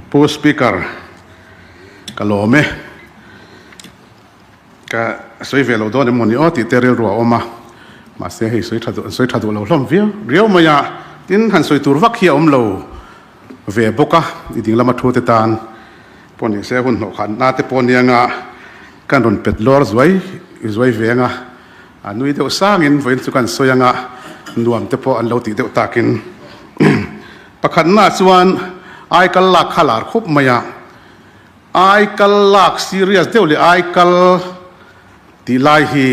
Pu Speaker, ka lawm e. Ka sawi ve lo dawn em mawni aw tih te rilru a awm a, mahse hei sawi tha duh sawi tha duh lo hlawm viau riau mai a, tin han sawi tur vak hi a awm lo ve bawk a, i ding lama thu te tan pawh ni se hun hnawh khat na te pawh nia nga kan rawn pet lawr zuai zuai ve anga a nui deuh sangin vawiin chu kan sawi anga nuam te pawh an lo tih deuh takin pakhatnaah chuan aikal lak kha lar khup mai a. Ai kal lak serious deuh leh ai kal tih lai hi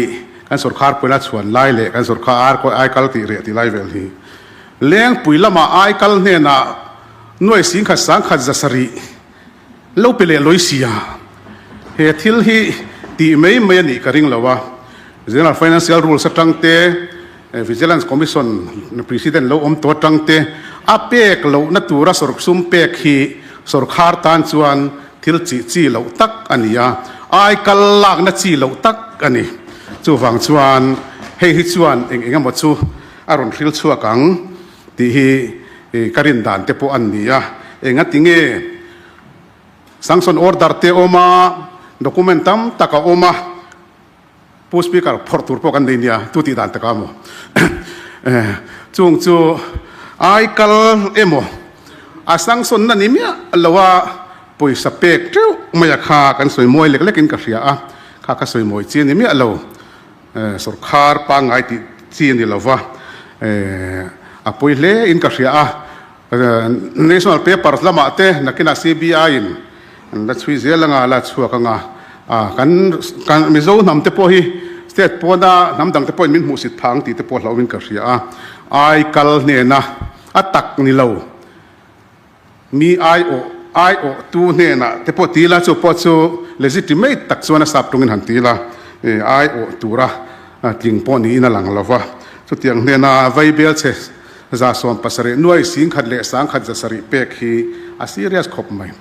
kan sorkar pawhin a chhuan lai leh kan sorkar ar pawh ai kal tih reh tih lai vel hi Lengpui lamah ai kal hnenah nuai singkhat sangkhat zasarih lo pe leh lawi sia he thil hi tih mai mai a nih ka ring lo a General Financial Rules atang te Vigilance Commission President lo awm tawh atang te a pek lohna tura sawrksum pek hi sawrkhar tan chuan thil chih chi loh tak a ni a, ai kal lakna chi loh tak a ni. Chuvang chuan hei hi chuan eng eng emaw chu a rawn hril chhuak ang tih hi ka rin dan te pawh a ni a. Engati nge sanction order te a awm a, document tam tak a awm a, Pu Speaker, phawrh tur pawh kan nei nia, tu tih dan taka maw? Chung chu ai kal emaw a sanction na ni miah lo a, pawisa pek teuh mai a kha kan sawi mawi lek lek in ka hria a, kha ka sawi mawi chi a ni miah lo, sorkar pangngai tih chi a ni lo va, a pawi hle in ka hria a, National papers lamah te nakinah CBI in an la chhui zel anga la chhuak anga kan kan Mizo hnam te pawh hi state pawna hnam dang te pawhin min hmuhsit phah ang tih te pawh hlauhawmin ka hria a, ai kal hnena a tak ni lo mi ai awh ai awh tu hnenah te pawh ti ila chu pawh chu legitimate tak chuan a sap tungin han ti ila ai awh tura tling pawh niin a lang lo va, chutiang hnena vaibel che 17 nuai 10,100 zasarih pek hi a serious khawp mai.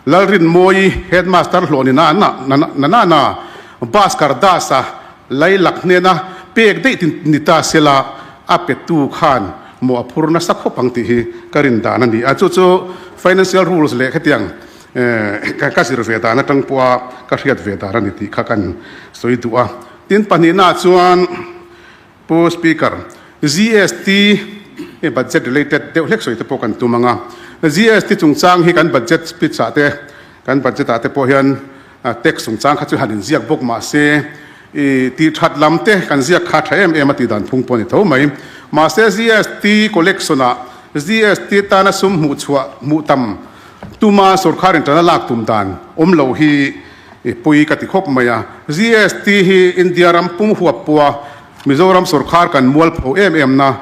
Lalrinmawii headmaster hlawh ni na na na na Bhaskar Das-a lailak hnena pek daih tin ni ta sela a petu khan maw a phur nasa khawp ang tih hi ka rin dan a ni a. Chu chu financial rules leh khetiang ka zir ve dan atang pawha ka hriat ve dan a ni tih kha kan sawi duh a. Tin pahnihnaah chuan Pu Speaker, GST hi budget related deuh hlek sawi te pawh kan tum ang a. GST chungchang hi kan budget speech ah te, kan budget ah te pawh hian tax chungchang kha chu han inziak bawk mah se, i tih that lam te kan ziak kha tha em em a tih dan phung pawh a ni tho mai. Mahse GST collection ah GST tana sum hmuh chhuah hmuh tam tuma sorkar in tana lak tum dan awm lo hi I pui ka ti khawp mai a. GST hi India ram pum huap pua Mizoram sorkar kan mualpho em em na,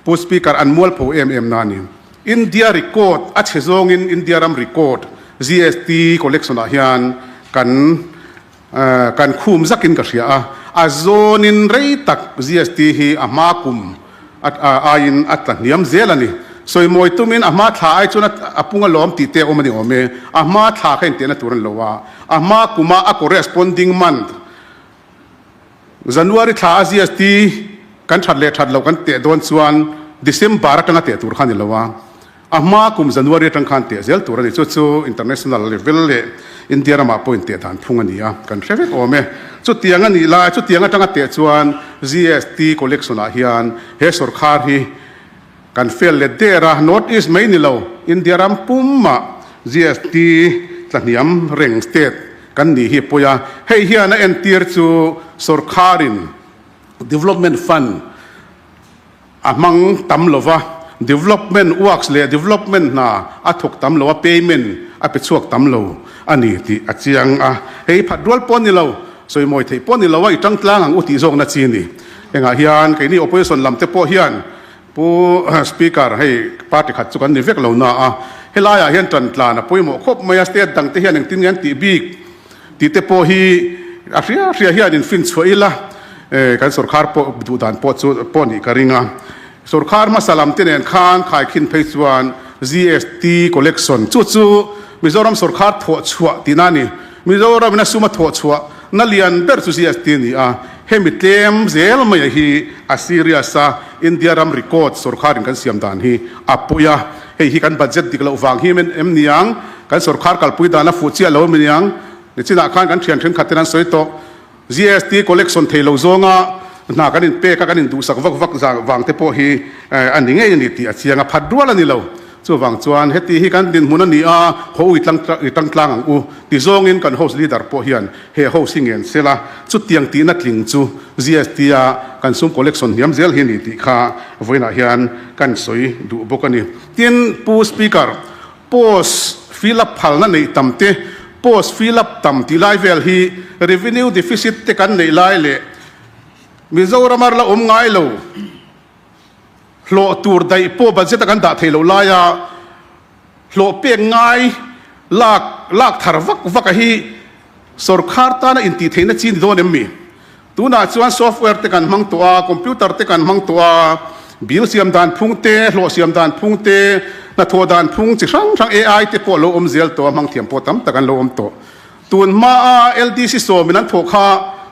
Pu Speaker an mualpho em em na a ni. India record a chhe zawngin India ram record GST collection ah hian kan kan khum zakin ka hria a. A zawnin rei tak GST hi a hma kum aiin a tla hniam zel a ni. Sawimawi tumin a hma thla ai chuan a pung alawm tih te a awm a ni awm e. A hma thla kha intehna tur a ni lo a, a hma kuma a corresponding month January thla a GST kan that leh that loh kan teh dawn chuan December atanga teh tur kha a ni lo a. A hma kum January atang khan teh zel tur a ni. Chu chu international level leh India ramah pawh inteh dan phung a ni a, kan hre vek awm e. Chutiang a nih lai, chutiang atanga teh chuan GST collection ah hian he sorkar hi kan fail let der a, North East mai ni lo, India ram pumah GST tlahniam reng state kan nih hi a pawi a. Hei hian a entir chu sorkarin development fund A hmang tam lo va, development works leh development hna a thawk tam lo a, payment a pe chhuak tam lo a ni tih a chiang a. Hei phat rual pawh a ni lo, sawimawi theih pawh a ni lo a, i tang tlang ang u tih zawkna chi a ni. Hengah hian keini opposition lam te pawh hian Pu Speaker, hei party khat chu kan ni vek lo na a, helaiah hian tan tlan a pawimawh khawp mai a, state dang te hian engtin nge an tih bik tih te pawh hi a hria hria hian infinchhuah ila, Kan sorkar pawh duh dan pawh chu pawh nih ka ring a. Sorkar hmasa lam te nen khan khaikhin phei chuan GST collection chu chu Mizoram sorkar thawh chhuah tihna a ni. Mizoram in a sum a thawh chhuah na lian ber chu GST a ni a. Hemi tlem zel mai hi a serious a, India ram record sorkar in kan siam dan hi a pawi a. Hei hi kan budget dik loh vang hi em ni ang? Kan sorkar kalpui dan a fuh chiah lo a mi niang. Nichinah khan kan thian thenkhat ten an sawi tawh. GST collection thei lo zawnga hna kan inpek a, kan induhsak vak vak vang te pawh hi a ni ngei a ni tih a chiang a, phat rual a ni lo. Chuvang chuan heti hi kan dinhmun a ni a, haw u i tang tlang ang u ti zawngin kan House Leader pawh hian he House hi ngen sela, chutiang tihna tling chu GST a kan sum collection hniam zel hi a ni tih kha vawiinah hian kan sawi duh bawk a ni. Tin, Pu Speaker, Post fill up phalna neih tam te, post fill up tam tih lai vel hi revenue deficit te kan neih lai leh Mizoram a la awm ngai lo hlawh tur daih pawh budget a kan dah theih loh laia hlawh pek ngai lak lak thar vak vak a hi Sorkar tana intih theihna chi ni dawn em mi? Tunah chuan software te kan hmang tawh a, computer te kan hmang tawh a, bill siam dan phung te, hlawh siam dan phung te, hnathawh dan phung chi hrang hrang AI te pawh a lo awm zel tawh a, hmang thiam pawh tam tak an lo awm tawh. Tun hmaa LDC sawmin an thawh kha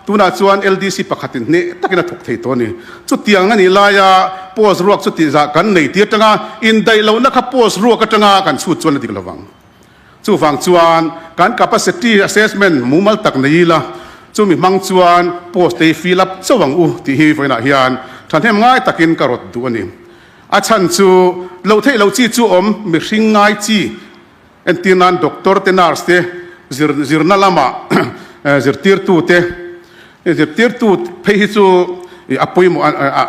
tunah chuan LDC pakhatin hneh takin a thawk thei tawh a ni. Chutiang a nih laia post ruak chuti zah kan nei tir atanga indaih lohna kha post ruak atanga kan chhut chuan a dik lovang. Chuvang chuan kan capacity assessment mumal tak nei ila, chumi hmang chuan post te hi fill up chauh ang u tih hi vawiinah hian thahnem ngai takin ka rawt duh a ni. A chhan chu loh theih loh chi chu awm mihring ngai chi entir nan doctor te nurse te zir zirna lamah zirtirtu te zirtirtu phei hi chu a pawimawh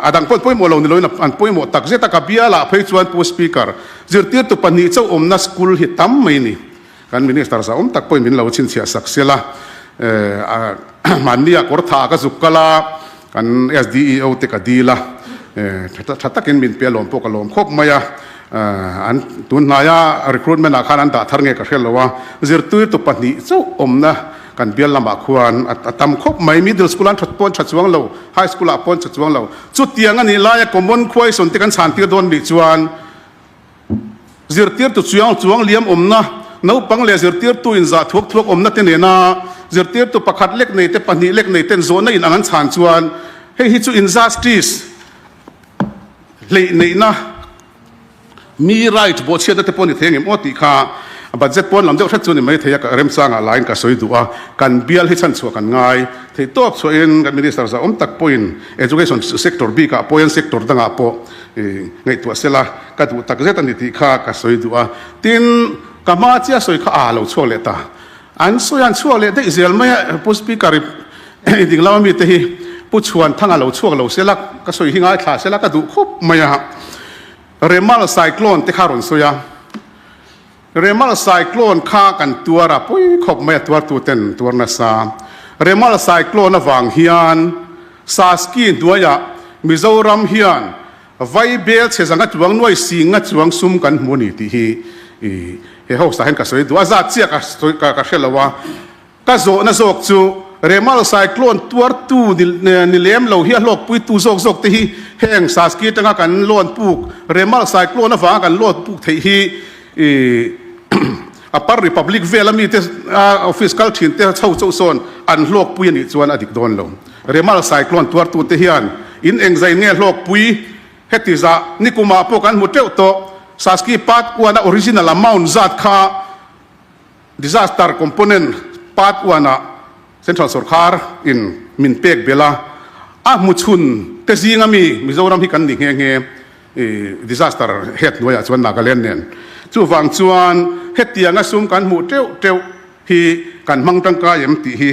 a dang pawh an pawimawh lo ni loin an pawimawh tak zet a ka bialah phei chuan Pu Speaker zirtirtu pahnih chauh awmna school hi tam mai ni kan Minister zahawm tak pawhin min lo chhinchhiah sak sela mahnia kawr tha ka zuk kal a kan SDEO te ka dil a tha takin min pe a lawm pawh ka lawm khawp mai a an tun hnaia recruitment ah khan an dah thar nge ka hre lo a zirtirtu pahnih chauh awmna Kan bial lamah khuan a tam khawp mai, middle school an that pawn tha chuang lo, high school ah pawn tha chuang lo. Chutiang a nih laia common question te kan chhan tir dawn nih chuan zirtirtu chuang chuang liam awmna, naupang leh zirtirtu inzah thuak thuak awmna te nena zirtirtu pakhat lek nei te pahnih lek nei ten zawhna in ang an chhan chuan hei hi chu injustice hleih neihna Mi right bawhchhiatna te pawh ni thei ang em aw tih kha budget pawn lam deuh hret chu ni mai thei a, ka remchangah laiin ka sawi duh a, kan bial hi chhanchhuah kan ngai thei tawp chhuahin kan minister zahawm tak pawhin education sector bikah pawh hian sector dangah pawh ngaihtuah sela ka duh tak zet a ni tih kha ka sawi duh a, tin ka hma chiah sawi kha a lo chhuak leh ta, an sawi an chhuak leh daih zel mai a, Pu Speaker i ding lama mite hi Pu Chhuanthanga lo chhuak lo sela ka sawi hi ngaithla sela ka duh khawp mai a. Remal cyclone te kha rawn sawi a, Remal cyclone kha kan tuar a, pawi khawp mai a tuartu ten tuar nasa. Remal cyclone avang hian Saski hnuaiah Mizoram hian vai bel chhe zanga chuang nuai singa chuang sum kan hmu a ni tih hi he house ah hian ka sawi duh a, zat chiah ka sawi ka hre lo a. Ka zawhna zawk chu Remal cyclone tuartu ni lem lo hi a hlawkpuitu zawk zawk te hi heng Saski atanga kan loan puk Remal cyclone avanga kan loan puk theih hi Upper Republic vela mite office kal thin te chho chauh sawn an hlawkpui a nih chuan a dik dawn lo. Remal cyclone tuartu te hian in engzai nge hlawkpui heti zah nikumah pawh kan hmu teuh tawh Saski part one a original amount zat kha Disaster component part one ah Central sorkar in min pek belh a, a hmu chhun te zinga mi Mizoram hi kan ni nghe nghe i disaster head hnuaiah chuan Nagaland nen. Chuvang chuan hetianga sum kan hmuh teuh teuh hi kan hmang tangkai em tih hi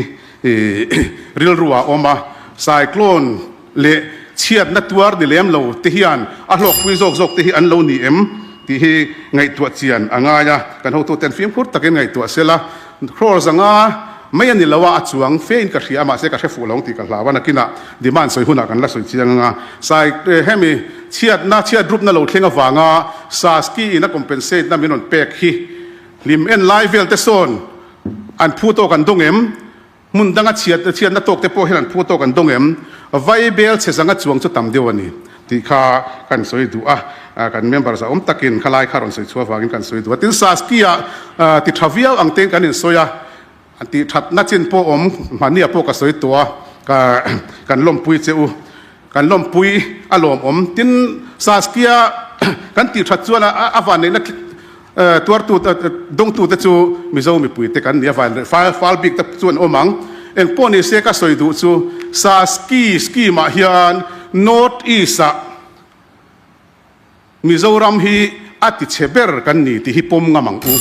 rilru ah a awm a, cyclone leh chhiatna tuar ni lem lo te hian a hlawkpui zawk zawk te hi an lo ni em tih hi ngaihtuah chian a ngai a, kan hotuten fimkhur takin ngaihtuah se la, crore zanga mai a ni lo a, a chuang fe in ka hria a, mahse ka hre fuh lo ang tih ka hlau a, nakinah demand sawi hunah kan la sawi chiang ang a, sai hemi chhiatna chhiat rupna lo thleng avanga Saski in a compensate na min rawn pek hi hlim en lai vel te sawn an phu tawk an dawng em? Hmun danga chhiat chhiatna tawk te pawh hian an phu tawk an dawng em? Vai bel chhe zanga chuang chu tam deuh a ni tih kha kan sawi duh a, kan member zahawm takin khalai kha rawn sawi chhuah avangin kan sawi duh a. Tin, Saskia ti tha viau ang tein kan insawi a, an tih thatna chin pawh awm hmahniah pawh ka sawi tawh a, ka kan lawmpui che u, kan lawmpui a lawmawm. Tin, Saskia kan tih that chuan a vanneihna. Tuartu dawngtute chu Mizo mipuite kan ni a, van leh fal bik te chu an awm ang. Eng pawh ni se ka sawi duh chu Saski scheme ah hian North East ah Mizoram hi a ti chhe ber kan ni tih hi pawm ngam ang u.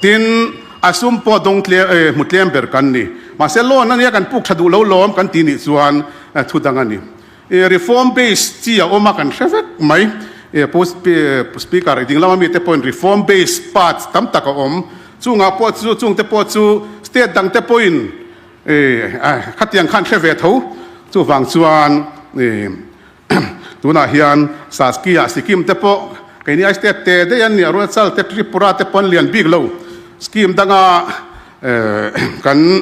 Tin, a sum pawh dawng tlem hmu tlem ber kan ni. Mahse loan ania kan puk tha duh lo lawm kan ti nih chuan thu dang a ni. Reform base chi a awm a kan hre vek mai. Pu Speaker i ding lama mite pawhin reform base parts tam tak a awm. Chungah pawh chu chungte pawh chu state dangte pawhin khatiang khan hre ve tho. Chuvang chuan tunah hian Saski-ah Sikkim te pawh keini ai state te daih an ni. Arunachal te Tripura te pawh an lian bik lo. Scheme danga Kan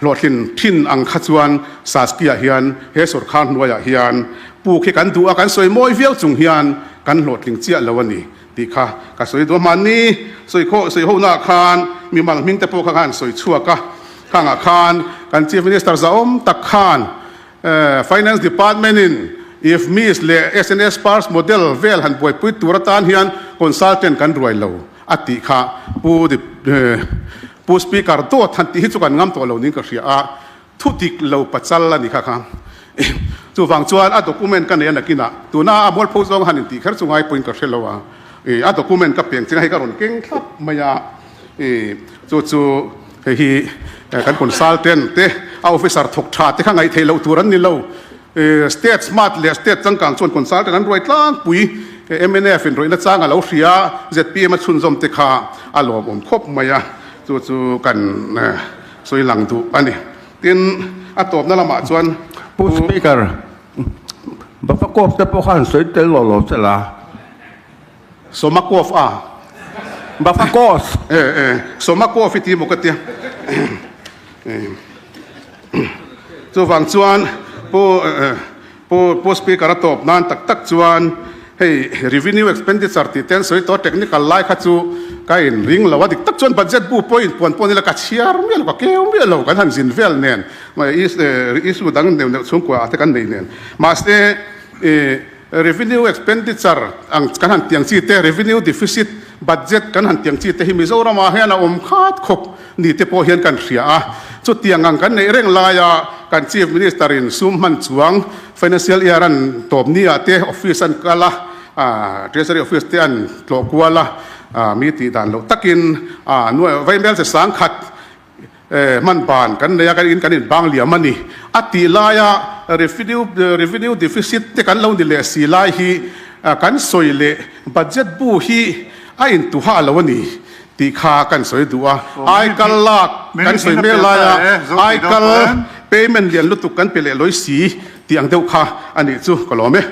hlawhtlin thin ang kha chuan Saskia hian he sawrkhar hnuaiah hian puk hi kan duh a, kan sawi mawi viau chung hian kan hlawhtling chiah lo a ni tih kha ka sawi duh a. Mahni sawi sawi honaah khan mimal hming te pawh kha khan sawi chhuak a, khangah khan kan Chief Minister zahawm tak khan Finance Department in IFMIS leh SNS Pars Model vel han buaipui tur atan hian consultant kan ruai lo. A tih kha Pu Pu Speaker dawt han tih hi chu kan ngam tawh lo niin ka hria a, thu dik lo pachal a ni kha kha. Chuvang chuan a document ka nei a nakinah tuna a mualpho zawng han intih kher chu ngai pawhin ka hre lo a, a document ka peng chinga hei ka rawn keng thlap mai a, chu chu hei hi kan consultant te a officer thawk tha te kha ngaih theih loh tur an ni lo. State smart leh state changkang chuan consultant an ruai tlangpui. Mnf in rawihna chang a lo hria, zpm a chhunzawm te kha a lawmawm khawp mai a, chu chu kan sawi lang duh a ni. Tin, a tawpna lamah chuan Pu Speaker, Bafakov te pawh khan sawi tel lo lo che la. Somakov a. Bafakov. E e, Somakov i ti maw ka tia. Chuvang chuan Pu Pu Pu Speaker a tawp nan tak tak chuan hei revenue expenditure tih te an sawi tawh a, technical lai kha chu ka in ring lo a, dik tak chuan budget bu pawh in puan pawh nila ka chhiar miah lo, ka keu miah lo, kan han zin vel nen issue dang neuh neuh chhungkua ah te kan nei nen. Mahse revenue expenditure ang kan han tiang chi te, revenue deficit budget kan han tiang chi te hi Mizoram ah hian a awm khat khawp. Ni te pawh hian kan hria a, chutiang ang kan neih reng laia kan Chief Minister in sum hman chuang Financial Year an tawp ni ah te office an kal a, Treasury office te an tlawh kual a, mi tih dan loh takin vaimel che sangkhat hman ban kan nei a, kan in kan in bang liam a ni a tih laia revenue deficit te kan lo ni leh si lai hi kan sawi leh budget bu hi a intuha lo a ni. Tih kha kan sawi duh a, aikal lak kan sawi mek laia aikal payment lian lutuk kan pe leh lawi si tih ang deuh kha a nih chu ka lawm e.